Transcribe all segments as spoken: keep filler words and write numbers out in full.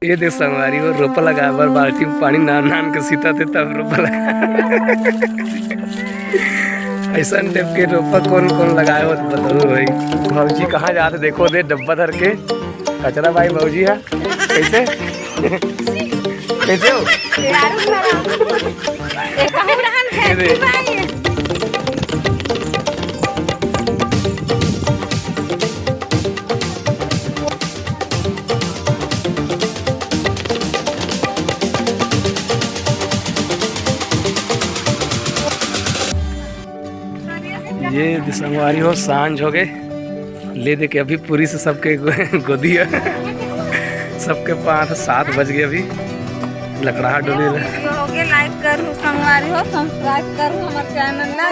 ये दे संगवारी हो, रोपा लगाए बर बाल्टी में पानी नान नान के सीता थे, तब रोपा लगा। ऐसा टाइप के रोपा कौन कौन लगाए हो तो बताओ भाई। भौजी कहाँ जाते देखो दे डब्बा धर के। कचरा भाई भौजी है। कैसे? कैसे हो? ये दे। ये संगवारी हो, सांझ हो गए। ले दे के अभी पूरी से सबके गोदी है। सबके पाँच सात बज गए अभी। लकड़ाहा डोली ले। Video हो गए, like करू संगवारी हो, subscribe करू हमारे channel ला।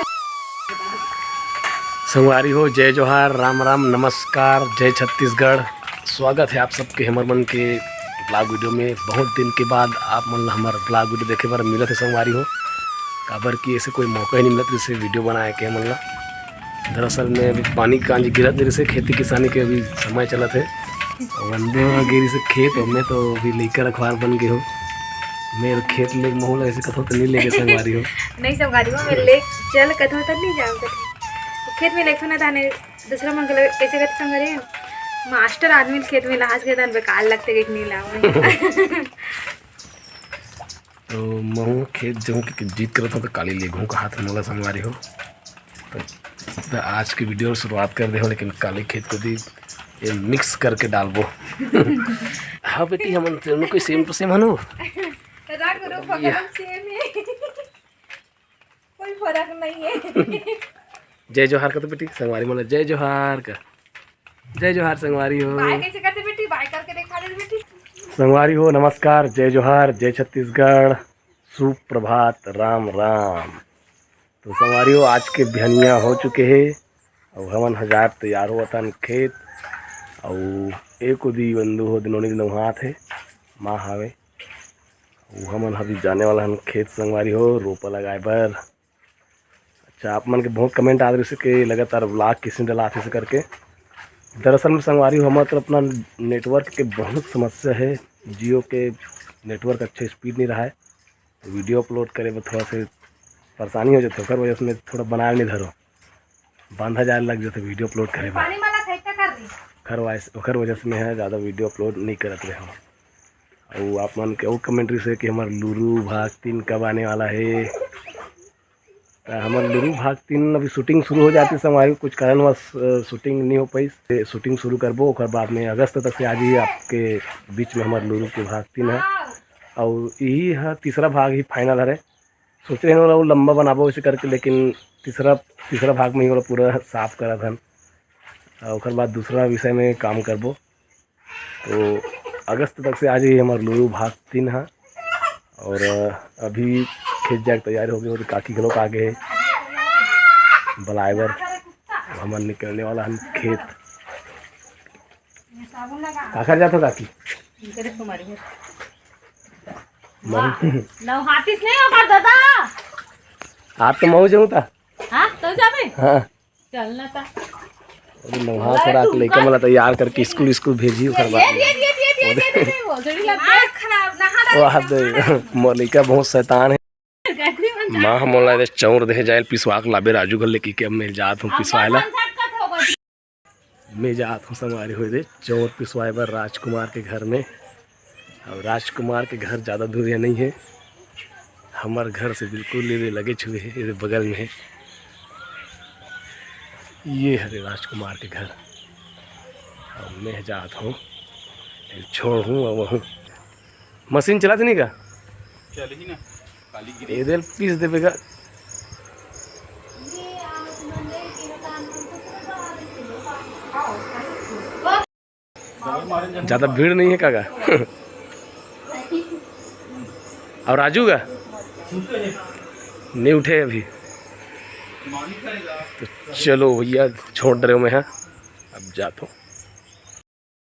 संगवारी हो, जय जोहार, राम राम, नमस्कार, जय छत्तीसगढ़। स्वागत है आप सबके हमर मन के vlog video में। बहुत दिन के बाद आप मन ला हमर vlog video देखे बर मिलत है संगवारी हो, काबर कि ऐसे कोई मौका ही नहीं मिलत जैसे video बनाए के हमन ला। दरअसल में अभी पानी कांजी गिरत नहीं से खेती किसानी के अभी समय चलत है। और वंदे वहाँ गिरी से खेत, और मैं तो अभी लइका रखवार बन गए हो। मैं खेत ले महू ला ऐसे कथो तो नहीं लेके संगवारी हो। नहीं संगवारी हो, मैं ले चल कथो तो नहीं जाओ कथो। खेत में लेके ना थाने दूसरा मन के लगे कैसे करते संगवारी हो? मास्टर आदमी खेत में लाज के दान बेकार लगते कि नहीं लाओ। तो महू खेत जाऊँ कि जीत करत हूँ तो काली लेगहूँ का हाथ मोला संगवारी हो। तो, तो आज की video शुरुआत कर दे हो, लेकिन काली खेत को भी ये mix करके डालबो। हाँ बेटी, हमन तेरे कोई same to same हनु। रंग रूप ये। भगवान same है। कोई फर्क नहीं है। जय जोहार का तो बेटी, संगवारी मन ला जय जोहार का। जय जोहार संगवारी हो। बाय कैसे करते बेटी? बाय करके दिखा दे बेटी। संगवारी हो, नमस्कार, जय जोहार, जय छत्तीसगढ़, सुप्रभात, राम राम। तो संगवारी हो, आज के बिहनिया हो चुके हे, अउ हमन ह जाब तैयार होवत हन खेत, अउ एक ओदी बंधु हो दिनोनी नहात हे, माँ हावे, अउ हमन ह भी जाने वाला हन खेत संगवारी हो, रोपा लगाए बर। अच्छा, आप मन के बहुत comment आत रहिस हे कि लगातार vlog किसे डलात हे करके। दरअसल में संगवारी हो, हमर तरफ अपना network के बहुत समस्या हे। Jio के network अच्छे speed नहीं रहा है, तो video upload करे बर थोड़ा से परेशानी हो जाथे, ओकर वजह से मैं थोड़ा बनाए नहीं धरो, बांधा जाए लग जाथे video upload करे बर। पानी वाला फेंकता कर दी। ओकर वजह से, ओकर वजह से मैं ह ज़्यादा video upload नहीं करत रहे हूँ। अउ आप मन के अउ comment रहिस हे कि हमर लुरु भाग तीन कब आने वाला हे। त हमर लुरु भाग तीन अभी shooting शुरू हो जाती संगवारी, कुछ कारणवश, अ, shooting नहीं हो पाइस। ए, shooting शुरू करबो, ओकर बाद में अगस्त तक से आ जाइए आपके बीच में हमर लुरु के भाग तीन है। अउ यही है तीसरा भाग ही final हरे। सोच रहे हैं ओला लंबा बनाबो ऐसे करके, लेकिन तीसरा, तीसरा भाग में ही ओला पूरा साफ करत हन। अउ ओकर बाद दूसरा विषय में काम करबो। तो अगस्त तक से आ जाइए हमर लुरु भाग तीन हा। और, अ, अभी खेत जाए के तैयारी हो गई, और काकी घलोक आ गए हे बलाए बर। हमन निकलने वाला हन खेत। काखर जात हो काकी? महू। नौ हाथीस नहीं होकर दादा। आप तो महू जाऊँ था। हाँ, तो जाबे। हाँ। चलना था। अरे नहा थोड़ा के लइका मन ला तैयार करके स्कूल, स्कूल भेजी ओकर बाद। ये, ये, ये, वो जड़ी लग गया। दिमाग खराब, नहा वो हाथ दे, मोर लइका बहुत शैतान है। माँ हमन ला दे चौर देहे जाए पिसवा के लाबे राजू घर ले कि अब मैं जात हूँ पिसवाए ला। मैं जात हूँ संगवारी हो दे चौर पिसवाए बर राजकुमार के घर में। अब राजकुमार के घर ज़्यादा दूरिया नहीं है, हमर घर से बिल्कुल ये लगे छुए है, ये बगल में है। ये हरे राजकुमार के घर। अब मैं जात हूँ, छोड़ हूँ अब हूँ। मशीन चला देनी का? चल ही ना, काली गिरी। ये दिल पीस देवे का। ज़्यादा भीड़ नहीं है काका? और राजू का? नहीं उठे अभी। तो चलो भैया, छोड़ रहे हो मैं, हाँ, अब जाता हूँ।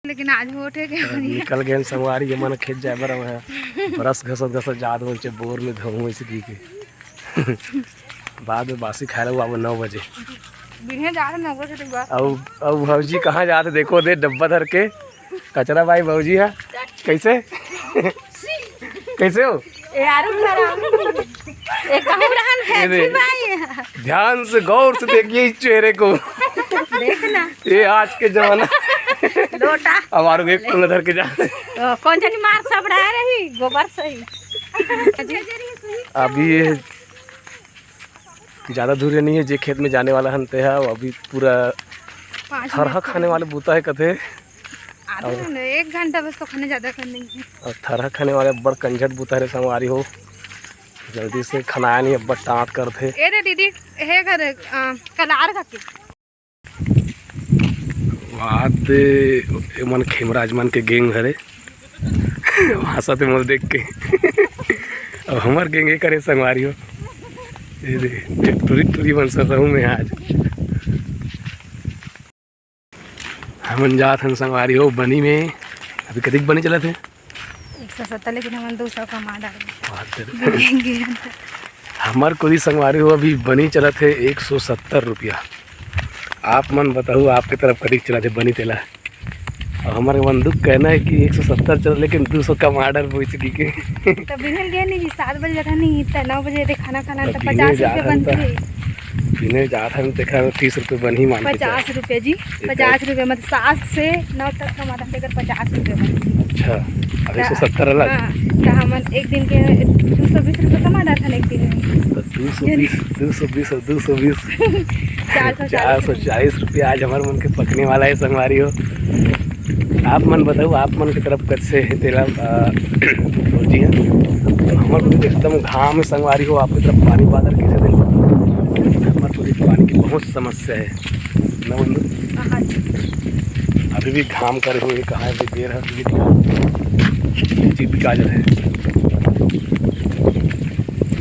लेकिन आज वोट है क्या? निकल गए संगवारी, ये मन खेत जाए बर है। ब्रश घसत घसत जात हो, बोर में धोऊं इसी की के। बाद में बासी खाए ला आबो नौ बजे। बिने जा रहे नौ बजे तो बस। अब, अब भौजी कहाँ जात हे देखो दे डब्बा धर के। कचरा भाई भौजी है। कैसे? कैसे हो? यार, ये कहूँ रहन है ये दे। जी भाई। ध्यान से, गौर से देखिए इस चेहरे को। देखना। ये आज के जमाना। लोटा। अब आरो एक टोला धर के जा। तो कौन जनी मार सब रहा रही, गोबर से ही। अभी ये ज़्यादा दूर नहीं है, जे खेत में जाने वाला हन ते हा, वो अभी पूरा पाँच थरहा मिनट खाने वाले बूता है कथे। आधा घंटा, एक घंटा बस तो खाने ज़्यादा कर लेंगे। और थरहा खाने वाले बड़ कंझट बूता रे संगवारी हो, जल्दी से खाना आया नहीं, अब्बड़ टाँट करथे। ए रे दीदी, हे घर, अ, कलार का के? वाह दे, ए मन खेमराज मन के gang हरे। वहाँ साथे मोर देख के। अब हमर gang ए करे संगवारी हो। ए दे, टुरी टुरी मन सर रहूँ मैं आज। हमन जात हन संगवारी हो बनी में। अभी कतिक बनी चलत हे? एक सौ सत्तर, लेकिन हमन दो सौ कमा डारे। बात करे। हमर कोती संगवारी हो अभी बनी चलत हे एक सौ सत्तर रुपया। आप मन बताहू, आपके तरफ कतिक चलत हे बनी तेला? और हमर मन दुख कहना है कि एक सौ सत्तर चलत, लेकिन दो सौ कमा डारे पहुँच गई के। तब बिहन गए नहीं जी, सात बजे जाता नहीं, इतना नौ बजे दे खाना खाना, अब तो बिहने पचास रुपये जात हन बनते तो हैं। बिहने जात हन, देखा तीस रुपये बन ही मान के चल। पचास रुपये जी, एक पचास रुपये, मतलब सात से नौ तक का माता तेकर पचास रुपये बन। अच्छा, अब एक सौ सत्तर अलग। हाँ, तो हमन एक दिन के दो सौ बीस रुपये कमा जात हन एक दिन में। तो दो सौ बीस, दो सौ बीस और दो सौ बीस। चार सौ चालीस। चार सौ चालीस रुपये आज हमारे मन के पकने वाला है संगवारी हो। आप मन बताओ, आप मन के तरफ कैसे है तेला, अ, रोजी है? तो हमर कोती एकदम घाम है संगवारी हो, आपके तरफ पानी बादल कैसे दे? हमर कोती पानी की बहुत समस्या है ना बंधु? हाँ जी। अभी भी घाम करे हुए कहाँ है, बेर है, ये दिखा, ये चीज भी काजल है।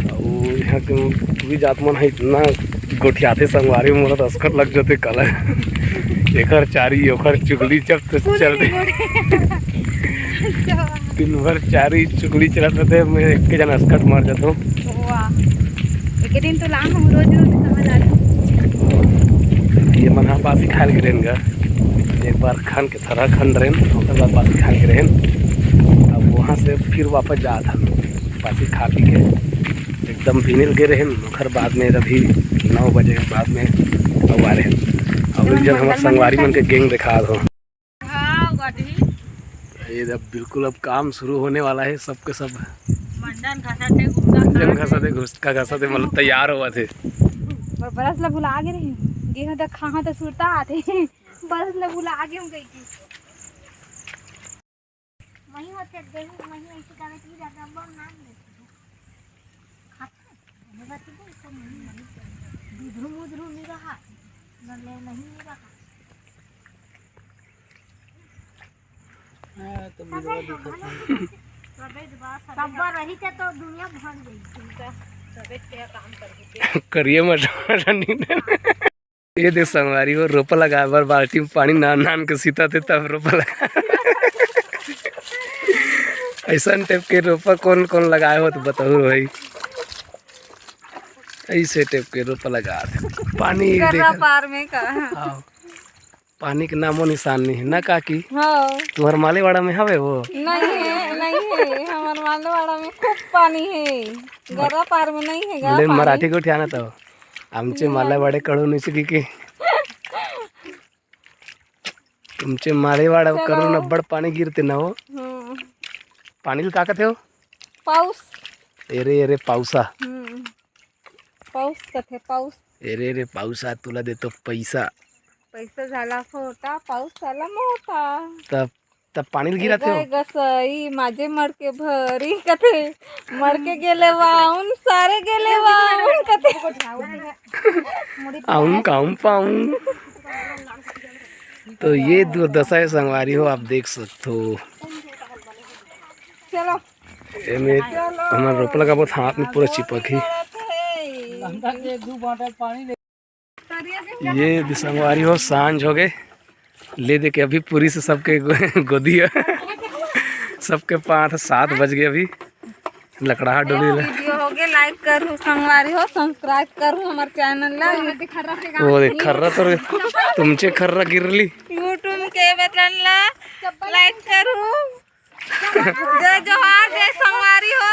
अउ यहाँ के टुरी जात मन ह इतना गोठियाथे संगवारी, मोला तो असकट लग जथे कला। एकर चारी, ओकर चुगली, जब तो चल रही। दिन भर चारी चुगली चलत रहते, मैं एक जन असकट मर जाता हूँ। वाह, एक दिन तो लाम हम रोज रोज कहाँ जाते। ये मन हा बासी खाल के रहेन गा, एक बार खान के थरा खन रहेन, ओकर बाद बासी खाल के रहेन। अब वहाँ से फिर वापस जात हन। बासी खा पी के एकदम बिहने ल गे रहेन, ओखर बाद में अभी नौ बजे के बाद में अउ आ रहेन। अउ एक जन हमर संगवारी मन के gang देखात हो। हाँ, गढ़ी। ये अब बिल्कुल अब काम शुरू होने वाला है, सबके सब मंडन घसा थे, गुटखा मंडन खा घसा थे, गुटखा घसा थे, मतलब तैयार होवत हे। पर बरस ला भुला गे रही, गेहूं तक खाहा तो सुरता आते। बरस ला भुला गे हम गई थी। वहीं होते देही, वहीं ऐसे गावे की ज्यादा बोल नाम लेते हैं। खाते हैं। हमें बात तो बोल, सब नहीं, नहीं। दुधरू मुधरू नहीं रहा। न ले, नहीं, नहीं रहा। हाँ, तो सब मिलवा है, दिखत हम है। सब है, सब है, सब है। सब रही थे तो दुनिया भर गई। सबे के काम कर देते। करिए मत, मत नहीं। ये देख संगवारी हो, रोपा लगाए बर बाल्टी में पानी नान नान के सीता थे, तब रोपा लगा। ऐसा टाइप के रोपा कौन कौन लगाए हो तो बताओ भाई। ऐसे टाइप के रोपा लगा दे। पानी कर्रा देख। पार में का? हाँ। पानी के नामो निशान नहीं है ना काकी? हाँ। तुम्हार मालेवाड़ा में हवे वो? नहीं है, नहीं है, हमार मालेवाड़ा में खूब पानी है। गर्रा पार में नहीं है गा बोले पानी। मराठी को ठियाना तो। आमचे मालेवाडे कडून इचकी की. तुमचे मालेवाडा चलो. कडून अब्बड़ पानी गिरते ना हो. हम्म. पानी ल का कथे हो? पाऊस. एरे एरे पाऊसा. हम्म. पाऊस कथे पाऊस. एरे एरे पाऊसा, तुला देतो पैसा. पैसा झाला खोटा, पाऊस झाला मोठा. तब तब पानी ल गिराथे हो. एगा सही माझे मड़के भरी कथे, मड़के गेले वाउन, सारे गेले वाउन कथे. आउन काउन पाउन. तो ये दुर्दशा है संगवारी हो, आप देख सकते हो. चलो. एमे हमर रोपा लगाबो त हाथ में पूरा चिपक ही. ये दे संगवारी हो, सांझ हो गए. ले दे के अभी पूरी से सबके गो-, गोदी है. सबके पाँच सात बज गए अभी. लकड़ाहा डोली ले. वीडियो हो गए, like करू संगवारी हो, subscribe करू हमारे channel ला. वो देख खर्रा तो रे, तुमचे खर्रा गिरली. YouTube के बटन ला like करू. जय जोहार, जय संगवारी हो।